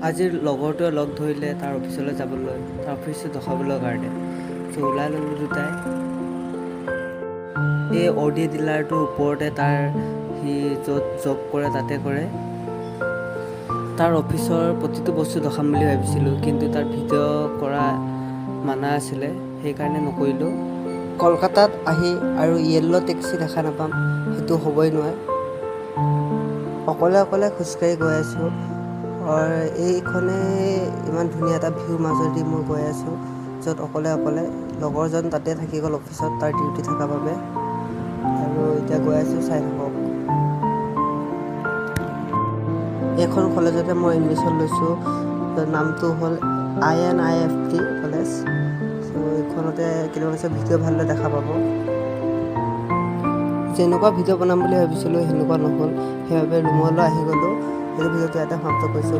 আজিৰ লগৰটোৱে লগ ধৰিলে তাৰ অফিচলৈ যাবলৈ, তাৰ অফিচটো দেখাবলৈ কাৰণে। চ' ওলাই ল'লোঁ দুটাই। এই অডি ডিলাৰটোৰ ওপৰতে তাৰ, সি য'ত জব কৰে তাতে কৰে। তাৰ অফিচৰ প্ৰতিটো বস্তু দেখাম বুলি ভাবিছিলোঁ, কিন্তু তাৰ ভিডিঅ' কৰা মানা আছিলে, সেইকাৰণে নকৰিলোঁ। কলকাতাত আহি আৰু য়েল্ল' টেক্সি দেখা নাপাম, সেইটো হ'বই নোৱাৰে। অকলে অকলে খোজকাঢ়ি গৈ আছোঁ আৰু এইখনে ইমান ধুনীয়া এটা ভিউৰ মাজেদি মই গৈ আছোঁ, য'ত অকলে অকলে। লগৰজন তাতে থাকি গ'ল অফিচত, তাৰ ডিউটি থকাৰ বাবে। আৰু এতিয়া গৈ আছোঁ, চাই থাকক। এইখন কলেজতে মই এডমিশ্যন লৈছোঁ। নামটো হ'ল আইএনআইএফটি কলেজ। চ' এইখনতে কেইদিনমান পিছত ভিডিঅ' ভালদৰে দেখা পাব। যেনেকুৱা ভিডিঅ' বনাম বুলি ভাবিছিলোঁ, সেনেকুৱা নহ'ল। সেইবাবে ৰুমলৈ আহি গ'লোঁ। সেইটো ভিডিঅ'টো ইয়াতে সমাপ্ত কৰিছোঁ।